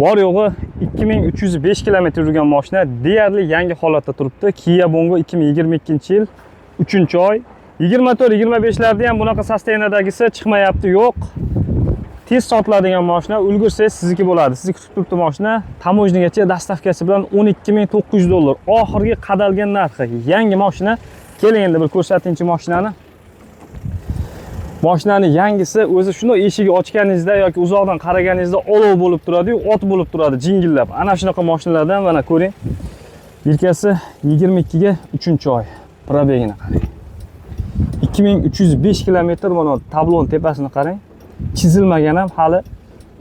Bor yo'g'i 2305 kilometr yurgan mashina, deyarli yangi holatda turibdi. Kia Bongo, 2022 yil 3 oy. 24, 25 larda ham bunaqa состояния dagisi chiqmayapti, yo'q. Tez sotiladigan mashina, ulgursangiz, sizniki bo'ladi. Sizni kutib turibdi mashina. Таможня gacha доставка si bilan 12 900 dollar. Oxirgi qadalgan narxi. Yangi mashina. Keling, endi bir ko'rsatingchi mashinani. Mashinani yangisi o'zi shunday, eshigi ochganingizda yoki uzoqdan qaraganingizda olov bo'lib turadi-yu, ot bo'lib turadi jingillab. Ana shunaqa mashinalardan, mana ko'ring. Бирка si 22 ga 3 oy. Пробег ini qarang. 2305 kilometr. Mana tablon tepasini qarang. Chizilmagan ham, hali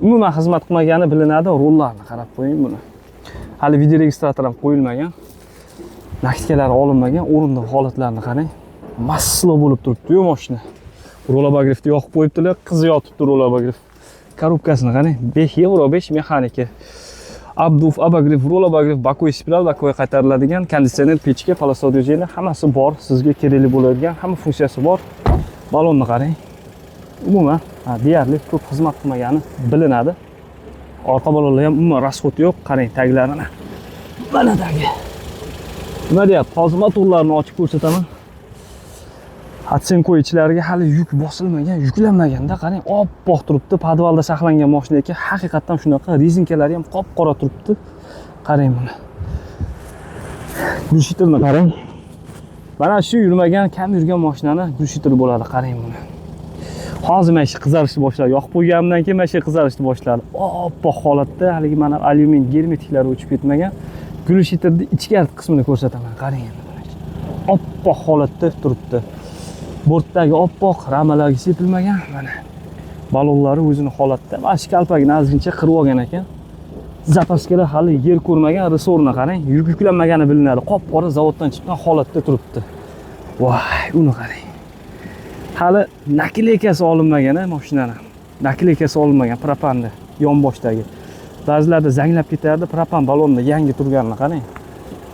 umuman xizmat qilmagani bilinadi. Rullarni qarab qo'ying buni. Hali видеорегистратор ham qo'yilmagan. Накидка lari olinmagan, o'rindiq holatlarini qarang. Масло bo'lib turibdi-yu mashina. Руль обогрев ni yoqib qo'yibdilar, qizi yotibdi руль обогрев. Коробка sini qarang, 5 yevro 5 mexanika. Обдув, обогрев, руль обогрев, боковой spiral, боковой qaytariladigan, konditsioner, pechka, полоса движения, hammasi bor. Sizga kerakli bo'ladigan hamma funksiyasi bor. Balonni qarang. Umuman, ha, deyarli ko'p xizmat qilmagani bilinadi. Orqa balonlar ham umuman расход yo'q. Qarang taglarini. Mana tagi. Nima deyapti? Hozir motorlarni ochib ko'rsataman. Оцинка ichlariga hali yuk bosilmagan, yuklanmaganda, qarang, oppoq turibdi. Подвал da saqlangan mashina ekan. Haqiqatdan shunaqa, резинка lari ham qop-qora turibdi. Qarang buni. Глушитель ni qarang. Mana shu yurmagan, kam yurgan mashinani глушитель bo'ladi, qarang buni. Hozir mana shu qizarishni boshladi. Yoqib qo'yganimdan keyin mana shu qizarishni boshladi. Oppoq holatda, haligi mana alyumin germetiklari o'chib ketmagan. Глушитель ni ichkari qismini ko'rsataman. Qarang endi buni. Oppoq holatda turibdi. Bortdagi oppoq ramalarga sepilmagan mana. Balonlari o'zini holatda. Mana shu kalpagini ozgincha qirib olgan ekan. Запаска lar hali yer ko'rmagan, рессор ni qarang, yuk yuklanmagani bilinadi. Qop-qora, zavoddan chiqqan holatda turibdi. Voy, uni qarang. Hali наклейка si olinmagan a mashinani. Наклейка si olinmagan propanni yonboshdagi. Ba'zilarda zanglab ketardi, propan ballonni yangi turganini qarang.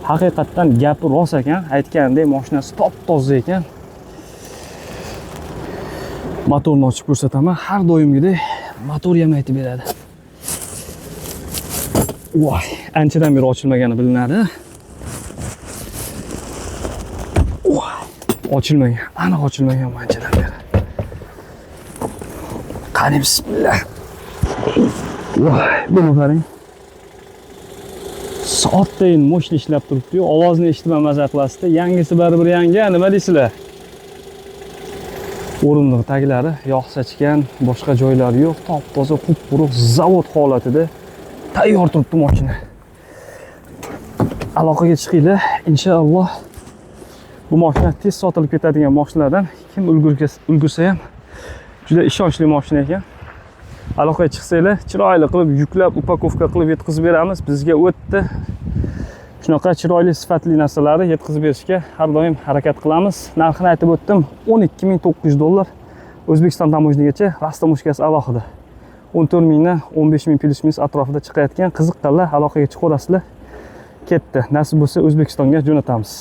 Haqiqatdan gapi rost ekan, aytganidek mashinasi top-toza ekan. Motorni ochib ko'rsataman. Har doimgidek motor ham aytib beradi. Voy, anchadan beri ochilmagani bilinadi. Voy, ochilmagan, aniq ochilmagan bu anchadan beri. Qani, bismillah. Voy, buni qarang. Soatdayin мощный ishlab turibdi-yu, ovozini eshitib ham maza qilasizda. Yangisi baribir yangi, nima deysizlar? O'rindiq taglari yog' sachgan, boshqa joylari yo'q, top-toza, qup-quruq, zavod holatida tayyor turibdi mashina. Aloqaga chiqinglar, inshaalloh bu mashina tez sotilib ketadigan mashinalardan. Kim ulgursa ham, juda ishonchli mashina ekan. Aloqaga chiqsanglar, chiroyli qilib yuklab, упаковка qilib yetkazib beramiz. Bizga o'tdi. Shunaqa chiroyli, sifatli narsalarni yetkazib berishga har doim harakat qilamiz. Narxini aytib o'tdim, 12 900 dollar. O'zbekiston таможня gacha, растаможка si alohida. 14 mingdan 15 ming плюс-минус atrofida chiqayotgan. Qiziqqanlar aloqaga chiqaverasizlar. Ketdi. Nasib bo'lsa, O'zbekistonga jo'natamiz.